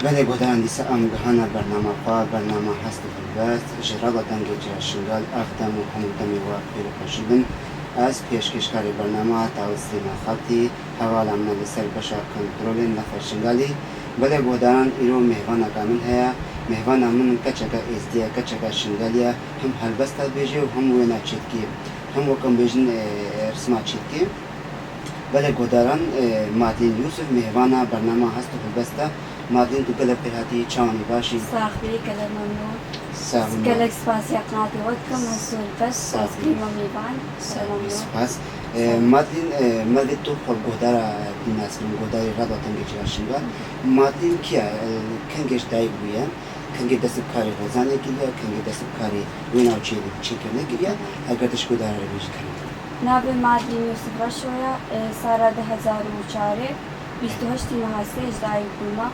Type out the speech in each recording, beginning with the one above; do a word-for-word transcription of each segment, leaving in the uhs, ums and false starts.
Belê guhdaran, dîsa em gihana bernama xwe, bernama Hest û Helbest ji Rada Dengê Cila Şingal. Ev dem û hemû demê we xêr û xweşik bin. Ez pêşkêşkarê bernama Tawil Sêna Xaltî, hevala min e li ser beşa kontrolên Nexta Şingalî. Belê guhdaran, îro mêvaneka min heye. Mêvana min keçeke êzdî ye, keçeke Şingalî ye. Him helbesta dibêje û him wêna çêdikê. Him wek em bêjin, e, e, risma çêdikê. Belê guhdaran, e, Madlîn Yûsif, mêvana bernama Hest û Helbest e. Madlîn, tu gelek xêr hatî, çawan î, baş î? Sax bî, gelek memnûn. Sax bî. Gelek spasiya qenatê we dikim, Hest û Helbest, Sax bî. Spasiya me mêvan. Sax bî, spas. E, Madlîn, e, merivê tu xwe guhdara, e, bî nas kirin, guhdarê Rada Dengê Cila Şingal. Madlîn kî ye? E, kengê ji dayik bûye? Kengê dest bi karê hozanê kiriye, kengê dest bi karê wêna û çê-, çêkirinê kiriye, eger tu ji guhdara re bêjî kengê. Navê Madlîn Yûsif Reşo ye, e, sala du hezar û çarê, bîst û heştî meha sê ji dayik bûme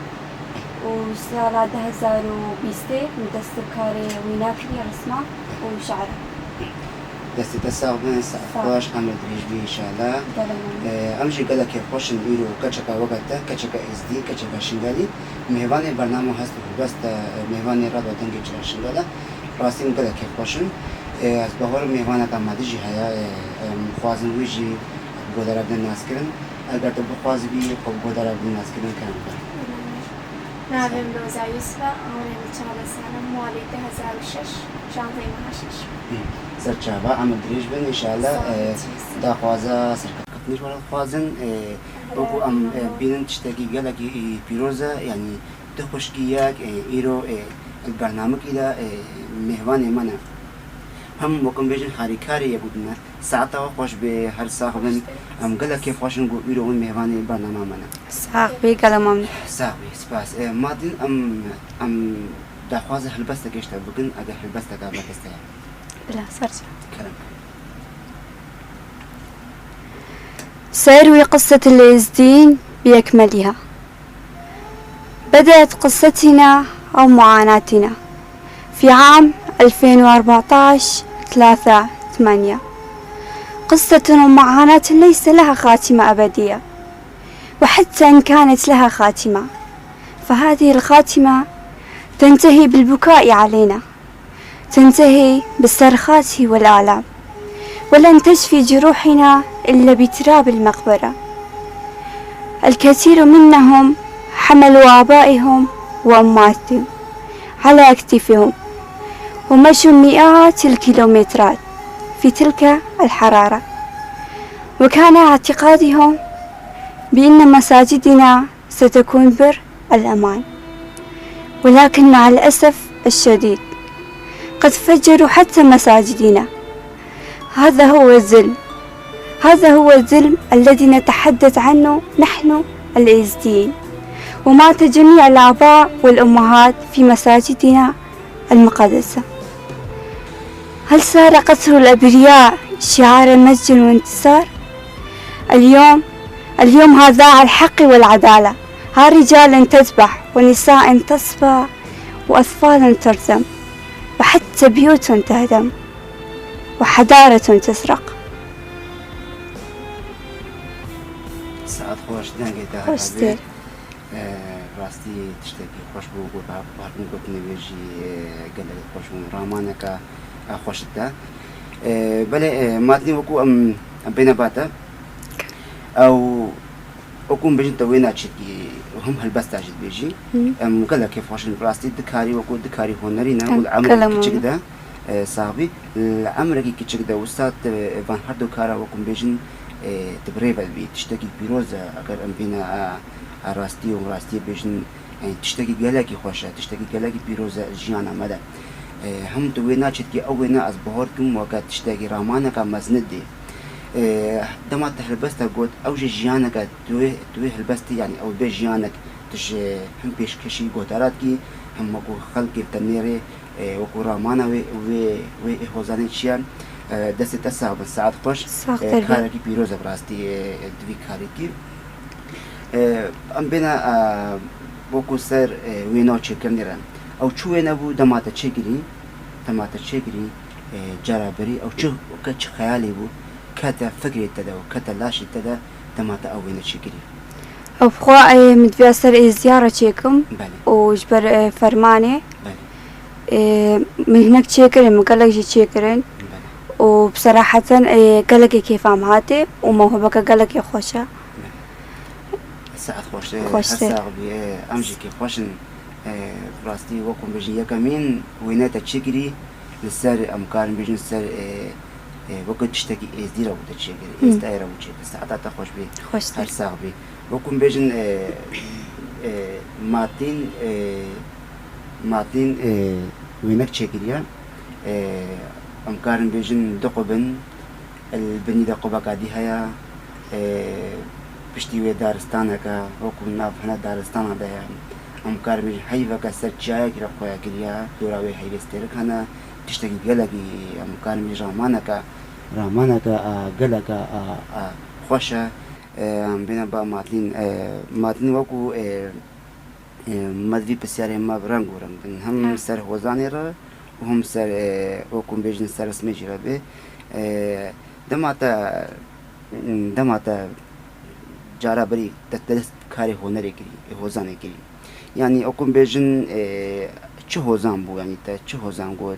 û sala du hezar û bîstê min dest bi karê wêna kiriye, resma û şi'ra. Destê te sax bin, saet Sağ ol. Xweş, emir dirêj bî înşallah. Gelek memnun. Ee, em jî gelek kêfxweş in îro keçeka weke te, keçeka êzdî, keçeka Şingalî, mêvanê bernama Hest û Helbest e, mêvanê Rada Dengê Cila Şingal e. Rastî em gelek kêfxweş in. Ee, ez bawer im mêvaneka me dî jî heye, ee, em dixwazin wî jî guhdara bidin naskirin. Eger tu bixwazibî xwe bi guhdara bidin naskirin, kerem bike. Navê min Roza Yusuf e, awanê min çardeh sal e, malê du hezar û şeş, şanzeyê meha şeş. Hı. Ser çava, emir dirêj bin, înşallah, Sağ ol, e, çiz. Daxwaza serkeftinê ji we re dixwazin, e, wekû em, e, bînin tiştekî gelekî, e, pîroz e, yanî du xwişkî yek, e, îro, e, li bernamekî de, e, mêvanê me ne. Him wekû em bêjin harîkarê yek û din e. Saeta we xweş be, her sax bin. Em gelek kêfxweş in ku îro hûn mêvanê bernama me ne. Sax bî, gelek memnun. Sax bî, spas. E, Madlîn, em, em daxwaza helbestekê ji te bikin, eger helbesteka berpirse ye. Bila, ser çav. Kerem. سيروي قصة الإيزديين بأكملها. بدأت قصتنا أو معاناتنا في عام ألفين وأربعتاش ثلاثة ثمانية. قصة ومعاناة ليس لها خاتمة أبدية، وحتى إن كانت لها خاتمة فهذه الخاتمة تنتهي بالبكاء علينا، تنتهي بالصرخات والآلام، ولن تشفي جروحنا إلا بتراب المقبرة. الكثير منهم حملوا آبائهم وأمهاتهم على أكتافهم ومشوا مئات الكيلومترات في تلك الحرارة، وكان اعتقادهم بأن مساجدنا ستكون بر الأمان، ولكن مع الأسف الشديد قد فجروا حتى مساجدنا. هذا هو الظلم، هذا هو الظلم الذي نتحدث عنه نحن الإيزديين، ومات جميع الآباء والأمهات في مساجدنا المقدسة. هل صار قتل الأبرياء شعار مجد وانتصار؟ اليوم، اليوم ها ذاع الحق والعدالة، ها رجال تذبح ونساء تصفى وأطفال ترسم وحتى بيوت تهدم وحضارة تسرق. Saet xweş, dengê te Xweş herbe. Tê. E, rastî tiştekî xweş bû, got, hat gotinê wê jî, e, gelek xweş bû. Ramaneke, e, xweş dide. E, belê, e, Madlîn, wekû em, em bêne ba te. Ew, wekû em bêjin te wêna çêdikî, him helbesta jî dibêjî. Hı. Em gelek kêfxweş in, bi rastî dikarî, wekû dikarî hunerî ne, Em û li emrekî gelek kiçik memnun. De, e, sax bî. Li emrekî kiçik de wisa tu, e, van her du kara, wekû em bêjin, e, tu bi rê ve dibî. Tiştekî pîroz e, eger em bêne, e, e, rastî û rastiyê bêjin, e, tiştekî gelekî xweş e, tiştekî gelekî pîroz e jiyana me de. E, him tu wêna çêdikî, ew wêna ez bawer dikim weke tiştekî ramaneka mezin dê. E, dema te helbesta got, ew jî jiyaneke tu wê, tu wê helbestî, yanî ew bê jiyanek tu ji him pêşkêşî guhdara dikî, him wekû xelkê te nêrê, e, wekû ramana wê, wê, wê ê hozanê çi ye. E, destê te sax bin, saet xweş. Sax E, te be. Karekî pîroz e bi rastî, e, di vî karî kî. E, em bêne, e, wekû ser, e, wêna û çêkirinê re. Ew çi wêne bû dema te çêkirî, dema te çêkirî, e, cara berî, ew çi, ke çi xeyalê bû, kete fikrê te de û kete laşê te de dema te ew wêne çêkirî? Ev xwe, e, min divya ser êzdiya re çêkim Belê. û ji ber, e, fermanê, Belê. e, min hinek çêkirin, min gelek jî çêkirin Belê. û bi seraheten, e, gelekê kêfa min hatê û mewhibeke gelekê xweş e. Belê. Saet xweş, e, Xweştir. her sax bî, e, em jî kêfxweş in. E, rastî wekû bêjin yekemîn wêne te çêkirî li ser, em karin bêjin ser, e, e, weke tiştekî êzdî re bû te çêkir, Hmm. êzdayê re bû çêkir. Saeta te xweş bî. Xweştir. Her sax bî. Wekû bêjin, e, e, Matîn, e, Matîn, e, wênek çêkiriye. E, em karin bêjin du qubin. Li binî de qubeka dî heye, e, piştî wê daristaneke, wekû nav hene daristana de ye. Em karin bêjin heyveke ser çiyayekî re xuya kiriye, dora wê heyvê stêrik hene, tiştekî gelekî em karin bêjin ramaneke, ramaneke a geleke a, a xweş e. E, em bêne ba Matîn, e, Matîn wekû, e, E, me di vî pisyarê me bi reng û reng bin. Hem Ha. ser hozanê re û hem ser, e, wekû bêjin ser rismê jî re bê. E, dema te, dema te cara berî te, te dest karê hunerê kirî, e, hozanê kirî. Yanî wekû bêjin, e, çi hozan bû, yanî te çi hozan got?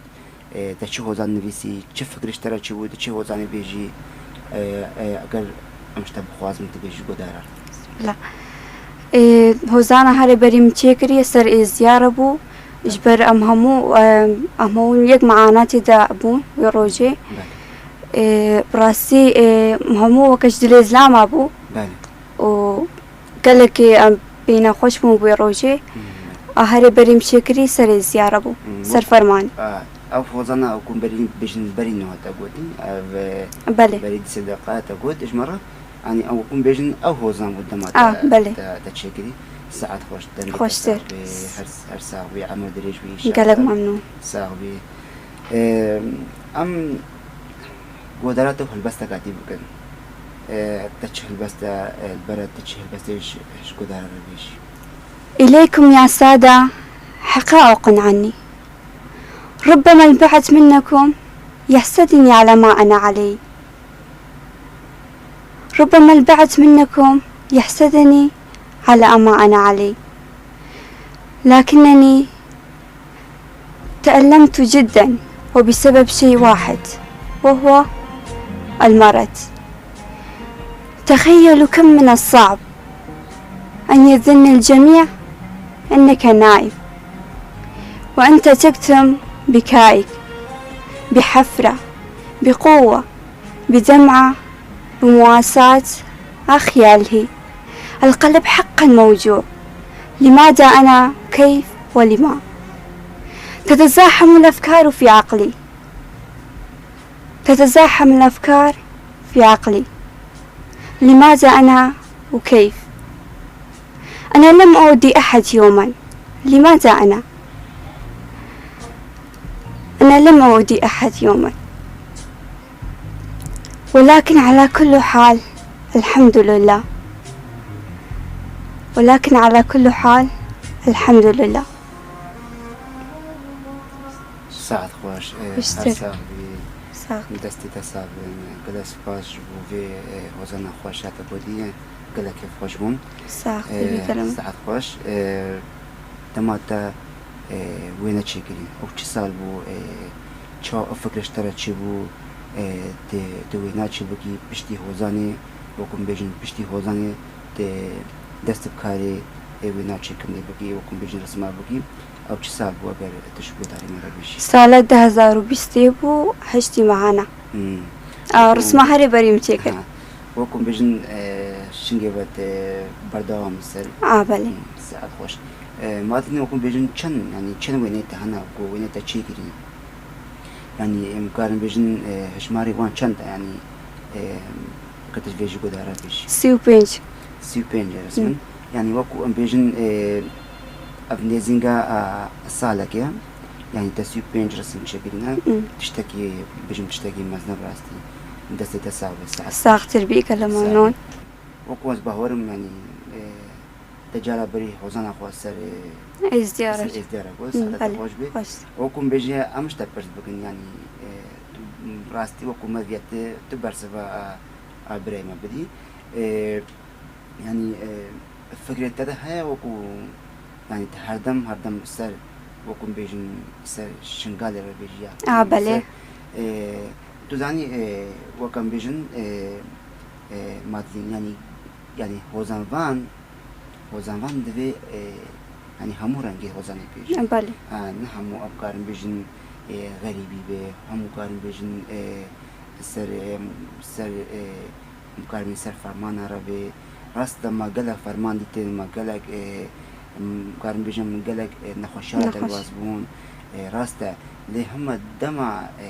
E, te çi hozan nivîsî, çi fikir ji te re çi bû, tu çi hozanê bêjî, e, e, eger em ji te bixwazin tu bêjî guhdara? Bila. E, hozana herê berî min çêkiriye ser êzdiya re bû. Ji ber em hemû, e, em hemû yek meanatê de bûn wê rojê. Belê. E, bi rastî, e, em hemû weke ji dilê zilama bû. Belê. û gelekî em bêhna xweş bûn wê rojê. Hmm. A herê berî min çêkirî serê ziyara bû, Hmm, ser fermanê. A, ew hozana ew ku berî bêjin berî niha te gotî, ev, e, Belê. berî di sedeqa te got, ji me re, yanî ew ku bêjin ew hozan bû dema te, A, belê. te, te çêkirî. Saet xweş, dengê te Xweştir. sax bê, her, her sax bê, emir dirêj bê, Gelek şad memnûn. sax bê. E, em Godara te û helbesteka dî bikin. E, te çi helbeste, e, li ber te çi helbestê ji, ji godara re bêjî? إليكم يا سادة حقائق عني. ربما البعض منكم يحسدني على ما أنا عليه. ربما البعض منكم يحسدني على ما أنا عليه. لكنني تألمت جدا وبسبب شيء واحد، وهو المرض. تخيلوا كم من الصعب أن يظن الجميع أنك نائم، وأنت تكتم بكائك بحفرة، بقوة، بدمعة، بمواساة. أخ يالهي، القلب حقا موجوع. لماذا أنا؟ كيف؟ ولما؟ تتزاحم الأفكار في عقلي، تتزاحم الأفكار في عقلي. لماذا أنا؟ وكيف؟ أنا لم أؤذي أحد يوما. لماذا أنا؟ أنا لم أؤذي أحد يوما. ولكن على كل حال، الحمد لله. ولكن على كل حال، الحمد لله. Saet xweş, e, Xweştir. her sax bî. Sax. Destê te sax bin. Gelek spas ji bo vê, e, hozana xweş ya te gotî. Gelek kêfxweş bûm. Sax, E, tebî kerem. Saet xweş. E, dema te, e, wêne çêkirî, ew çi sal bû, e, çawa ew fikir ji te re çêbû, e, tu, tu wêna çêbikî, piştî hozanê, wekû bêjin, piştî hozanê tu dest bi karê, e, wêna çêkirinê bikî, wekû bêjin, risma bikî? Ew çi sal bû, eger tu ji guhdarî me re bêjî? Sala du hezar û bîstê bû, heştî mehana. Hmm. A, Wekû risma herê berî min çêkir. Ha. Wekû bêjin, e, şingê ve te berdewam ser. A, belê. Hmm, saet xweş. E, Matîn, wekû bêjin çend, yanî çend wêneyê te hene ku wêneyê te çêkirî? Yanî em karin bêjin, e, hejmarê wan çend e, yanî, e, Qet ji vê jî guhdara bêjî. Sî û pênc. Sî û pênc resim. Hı. Yanî wekû em bêjin, e, ev nêzînga, e, salekê ye. Yanî te sî û pênc resim çêkirîne. Hı. Tiştekî, bêjim tiştekî mezin e bi rastî. Destê te sax be, saet. Saxtir bî, gelek memnûn. Wekû ez bawerim, yanî, e, Te cara berî hozana xwe ser, e, Êzdiya ser re. Êzdiya re got, Hı, saeta te belê, xweş be. xweş. Wekû min bêje, em ji te pirs bikin, yanî, e, rastî wekû me viya tu, tu bersiva a, a birayê me bidî. E, yanî, e, Fikrê te de heye wekû, yanî te herdem, herdem ser, wekû bêjin, ser Şingalê re bêjiya? A, belê. Ser, e, tu zanî, e, wek em bêjin, e, e, Madlîn, yanî, yanî hozanvan, hozanvan divê, e, yanî hemû rengê hozanê bêjin. Belê. Ha, ne hemû em karin bêjin, e, xerîbî be, hemû karin bêjin, e, ser, e, ser, e, em karin ser fermana re be. Rast e, me gelek ferman dîtin, me gelek, e, em karin bêjin, gelek, e, nexweşiya re Nexweş. derbas bûn. E, rast e, lê hema dema, e,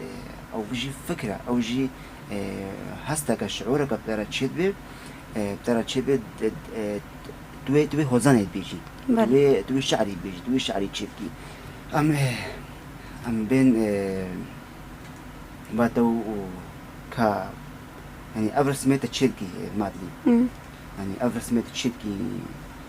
e, ew jî fikr e, ew jî, e, hesteke, şiûreke bi te re çêdibe, e, bi te re çêdibe, e, e, tu wê, tu wê hozanê dibêjî. Belê. Tu wê, tu wê şi'rî dibêjî, tu wê şi'rî çêdikî. Em, e, em bên, e, ba te û, û ka, yanî ev resimê te çêdikî, e, Madlî. Hı. Yanî ev resimê te çêdikî,